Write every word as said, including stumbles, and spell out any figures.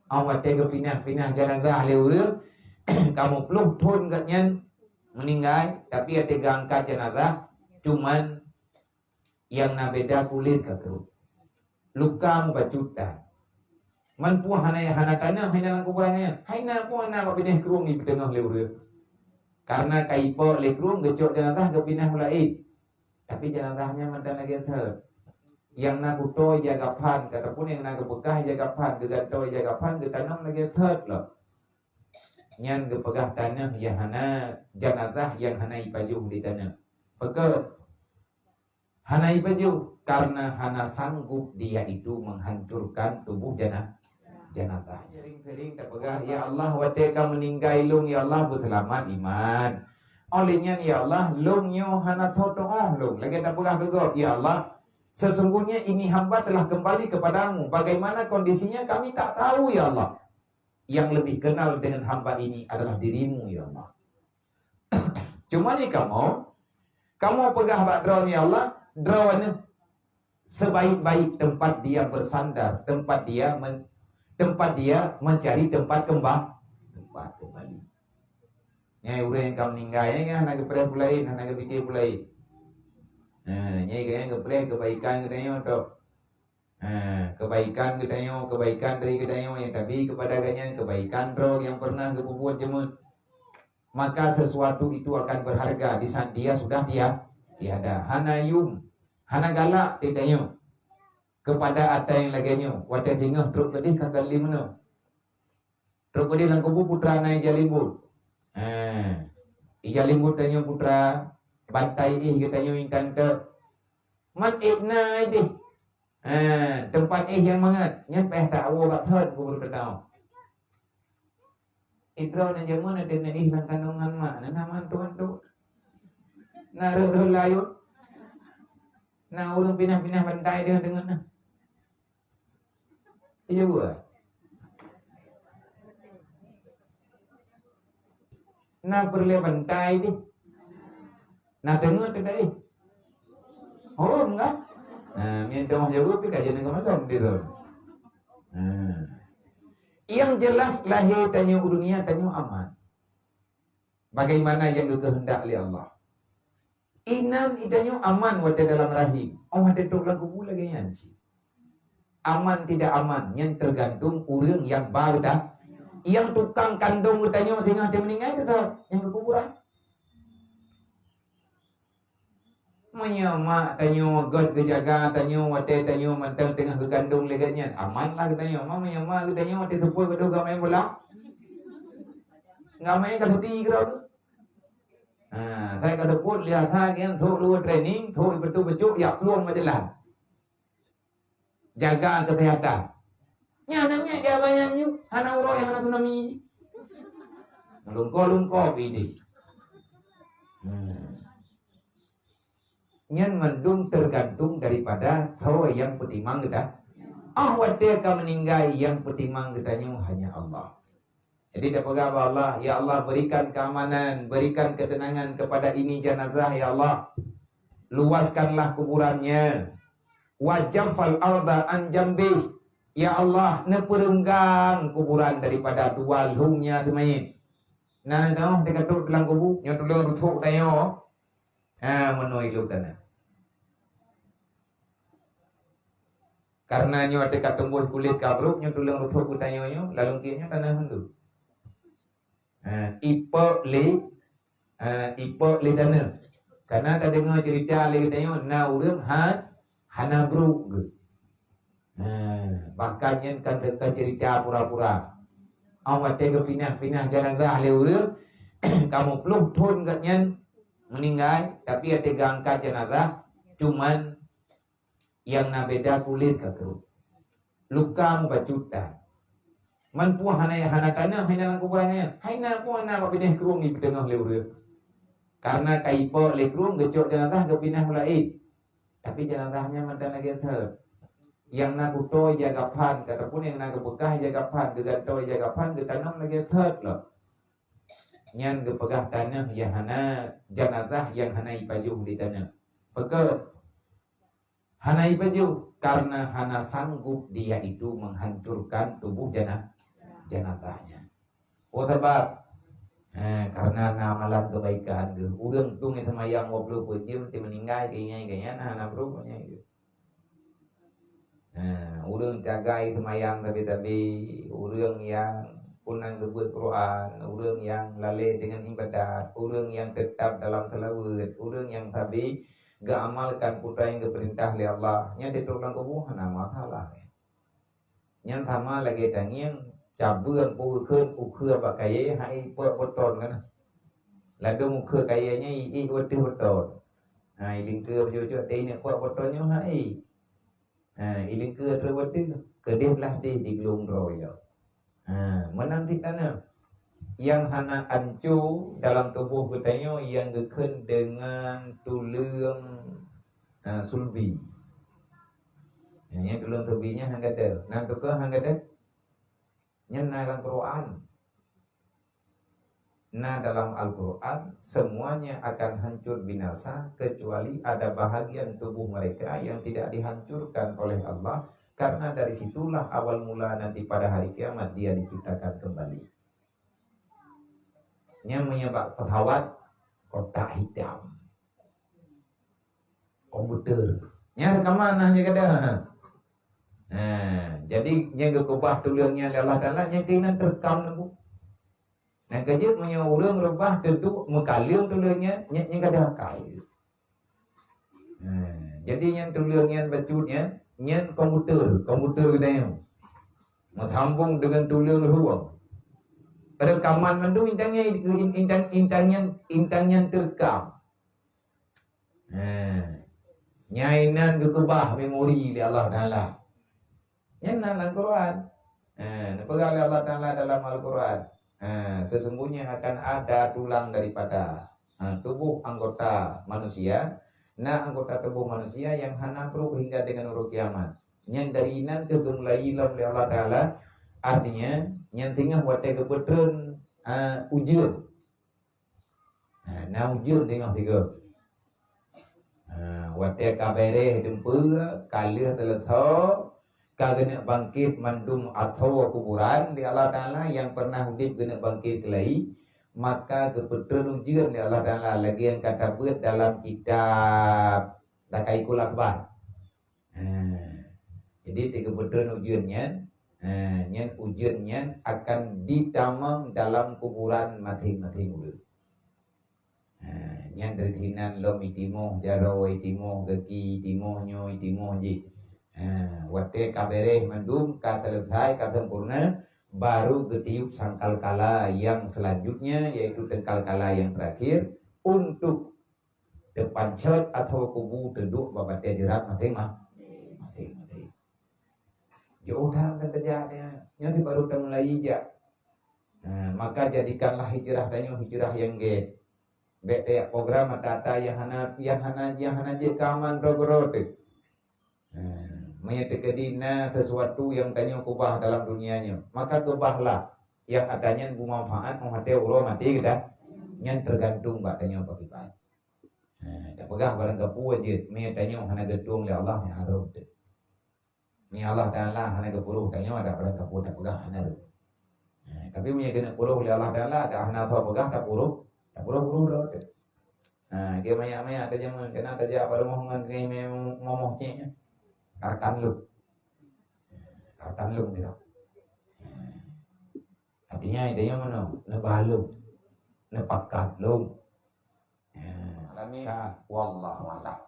Awai watée geupinah-pinah janazah lé ureuëng, kamoe ploh thon gobnyan meuninggai, tapi watée geuangkat janazah, cuman nyang na beda kulét ka krong. Luka mubacut that. Man peue hana, hana taneuh hana lam kuburan nyan. Hana peue hana bak binéh krong jipeuteungoh lé ureuëng. Karena ka ipok lé krong geucok janazah geupinah u laén. Tapi janazah nyan mantong lagée thot. Nyang na kutoe ija gaphan, ataupun nyang na geupeugah ija gaphan, geugantoe ija gaphan, geutanom lagée thot lom. Nyan geupeugah taneuh nyang hana, janazah nyang hana ipajoh di taneuh. Pakon? Hana ipajoh, karena hana sanggup dia itu menghancurkan tubuh jana-, janazah. Sering-sering tapeugah, "Ya Allah, watée ka meuninggai lôn, ya Allah, beuseulamat iman. Oleh nyan, ya Allah, lôn nyoe hana tho tuoh lôn." Lagée tapeugah keu gob, "Ya Allah, sesungguhnya ini hamba telah kembali kepadamu. Bagaimana kondisinya kami tak tahu, ya Allah. Yang lebih kenal dengan hamba ini adalah dirimu, ya Allah." Cuma ni kamoe, kamoe peugah bak droe, "Ya Allah, droeneuh sebaik-baik tempat dia bersandar, tempat dia men-, tempat dia mencari tempat kembang, tempat kembali." Nyai ureuëng ka meuninggai, nyai hana geupreh peue laén, hana geupike peue laén. Ha, nyai geupreh kebaikan geutanyoe tok. Ha, kebaikan geutanyoe, kebaikan dari geutanyoe nyang tabi kepada gobnyan, kebaikan droe nyang pernah geupeubuet jeumeut. Maka sesuatu itu akan berharga di saat dia sudah tia-, tiada. Hana yum, hana galak geutanyoe kepada ata nyang lagée nyoe. Watée singoh trok keudeh ka kali meunoe. Trok keudeh lam kubu putra na ija limbot. Ha. Ija limbot tanyoe putra, bantai éh geutanyoe intan teuh. Man éh na ideh. Ha, teumpat éh nyang mangat, nyan payah tawoe bak thon kubur teuh. Idroe na jameun na teungoh éh lam kandungan mak, na, na mantu-mantu. Na rhot-rhot layôt. Na ureuëng pinah-pinah bantai deungon-deungon na. Iya buah. Na peureulée bantai deh. Na teungeut teuka eh. Oh, enggak. Nah, mian teungoh jaweub pih ka jeuet ngon malom di lôn. Nah. Yang jelas lahé tanyoe u dunia tanyoe aman. Bagaimana yang dikehendak oleh Allah. Inan itanyoe aman watée dalam rahim. Oh, watée trok lam kubu lagée nyan cit. Aman tidak aman, nyan tergantung ureuëng nyang ba geutanyoe. Nyang tukang kandong geutanyoe singoh teungoh meuninggai teutab nyang keu kuburan. Meunyoe mak tanyoe göt geujaga tanyoe watée tanyoe mantong teungoh geukandong lé gét nyan, aman lah geutanyoe. Ma meunyoe mak geutanyoe watée seupôt geudoh gamai bola, gamai ka seupôt keudroe. Ha, sai ka seupôt lihat ha nyan, sok luwa training, sok ipeutôh beucok, yak plueng bak jalan. Jaga kesehatan. Nyan aneuk miet dia banyak nyoe, hana uroe hana tsunami. Lungko-lungko bidih. Hmm. Nyan mandum tergantung daripada soe nyang peutimang geutanyoe. Ah watée ka meuninggai nyang peutimang geutanyoe hanya Allah. Jadi tapeugah bak Allah, "Ya Allah, berikan keamanan, berikan ketenangan kepada ini jenazah, ya Allah. Luaskanlah kuburannya. Wa jaffal arda an jambih. Ya Allah, neupeurenggang kuburan daripada dua lhong nya seumayét." Nah, noh teuka trok dalam kubu, nyoe tuleueng rutok tanyoe. Ha, meunoe ilok tanah. Karena nyoe teuka tumbuh kulét kabrok, nyoe tuleueng rutok geutanyoe nyoe, lalu keu nyoe tanah hindut. Ha, ipok lé, ha, ipok lé taneuh. Karena tadeungoe cerita lé geutanyoe na ureuëng ha, hana brok geuh. Ha, bahkan nyan kan teuka cerita pura-pura. Awai watée geupinah-pinah jenazah lé ureuëng, kamoe ploh thon gobnyan meuninggai, tapi watée geuangkat jenazah, cuman nyang na beda kulét ka krong. Luka mubacut that. Man peue hana, hana taneuh hana lam kuburan nyan. Hana peue hana bak binéh krong jipeuteungoh lé ureuëng. Karena ka ipok lé krong geucok jenazah geupinah u laén. Tapi jenazah nyan mantong lagée thot. Nyang na kutoe ija gaphan, ataupun nyang na geupeugah ija gaphan, geugantoe ija gaphan, geutanom lagée thot lom. Nyan geupeugah taneuh nyang hana, jenazah nyang hana ipajoh di taneuh. Pakon? Hana ipajoh, karena hana sanggup dia itu menghancurkan tubuh jana-, jenazahnya. Oh, sabab, eh, karena na amalan kebaikan geuh. Ureuëng tu nyang seumayang dua puluh peuet jeuem, ti meuninggai, keu nyan, keu nyan, hana peurumoh nyan geuh. Ha, ureuëng jagai seumayang tabi-tabi, ureuëng nyang peunan geubeuet Quran, ureuëng nyang lalé deungon ibadat, ureuëng nyang teutap dalam seulaweuet, ureuëng nyang sabe geuamalkan peue nyang geupeurintah lé Allah, nyan ditôb lam kubu hana masalah. Nyan sama lagée tangieng, cabeueng peue kheun ukeue bak kayée hai puak beuton kan. Ladôm ukeue kayée nyan ié watée beuton. Ha, ilingkeue beujeuet-jeuet teuingat puak beuton nyoe hai. Ha, ilingkeue treuk watée keudeh blah deh di glung droe ilok. Ha, meunan cit kana. Nyang hana anco dalam tuboh geutanyoe nyang geukheun deungon tuleueng, ha, sulbi. Ha, nyang tuleueng sulbi nyan han gata. Nan teuka han gata? Nyan na lam Quran. Na dalam Al-Quran, semuanya akan hancur binasa kecuali ada bahagian tubuh mereka yang tidak dihancurkan oleh Allah, karena dari situlah awal mula nanti pada hari kiamat dia diciptakan kembali. Nyan meunyoe bak pesawat kotak hitam. Komputer. Nyan reukaman nah nyan kadang. Ha, jadi nyang geukeubah tuleueng nyan lé Allah Taala nyan keunan terekam lam buku. Nyan ka jeuet meunyoe ureuëng reubah teuduek meukaleueng tuleueng nyan, nyan, nyan ka deuh akai. Ha, jadi nyan tuleueng nyan bacut nyan, nyan komputer, komputer geutanyoe. Meusambong deungon tuleueng rueng. Reukaman mandum intang nyan, intang, intang nyan, intang nyan terekam. Ha. Nyan inan geukeubah memori lé Allah Taala. Nyan na lam Quran. Ha, neupeugah lé Allah Taala dalam Al-Quran, ha, sesungguhnya akan ada tulang daripada, ha, tubuh anggota manusia, na anggota tubuh manusia yang hana pruh hingga dengan uroe kiamat. Nyan dari inan keuh geumulai lom lé Allah Taala, artinya nyan teungoh watée geupeutreun, ha, ujeuen. Ha, na ujeuen teungoh sigoe. Ha, watée ka beureh dumpeue, ka lheueh teuleusoe, ka geuneuk bangkét mandum asoe kuburan lé Allah Taala nyang pernah udeb geuneuk bangkét keulai, maka geupeutreun ujeuen lé Allah Taala lagée nyang ka tabeuet dalam kitab Daqaiqul Akhbar. Ha. Jadi, teugeupeutreun ujeuen nyan, ha, nyan ujeuen nyan akan ditamong dalam kuburan maséng-maséng ureuëng. Ha, nyan dari sinan lom itimoh jaroe, itimoh gaki, itimoh nyoe, itimoh jih. Ha, watée ka beureh mandum, ka selesai, ka sempurna, baru geutiup sangkakala yang selanjutnya, yaitu sangkakala yang terakhir, untuk teupancot atawa kubu teuduek bak batée jeurat maséng-ma-, maséng-maséng. Jiôh that akan teujak nyan, nyoe baru tamulai jak. Nah, maka jadikanlah hijrah tanyoe hijrah nyang gét. Bék tajak program ata-ata nyang hana, nyang hana, nyang hana jeuet keu aman droe keudroe teuh. Nah, meunyoe teukeudi na sesuatu nyang tanyoe keubah dalam dunia nyoe, maka keubahlah nyang ata nyan beumanfaat 'oh watée uroe maté geutanyoe. Nyan teugantung bak tanyoe pakriban. Ha, tapeugah barang kapeue jeuet, meunyoe tanyoe hana geutueng lé Allah, nyan hareuem teuh. Meunyoe Allah Taala hana geupuruh tanyoe, ada barang kapeue tapeugah hana reuem. Ha, tapi meunyoe keuneuk puruh lé Allah Taala, ada hana soe peugah tapuruh, tapuruh-puruh droe teuh. Ha, keu manyak-manyak tajak, keunan tajak bak rumoh ngon keu momoh cék nyan. Kartan lôn. Kartan lôn sidroe. Ha. Artinya, tanyoe meunoe, neuba lôn, neupakat lôn. Ya, alami. Ka, wallahu a'lam.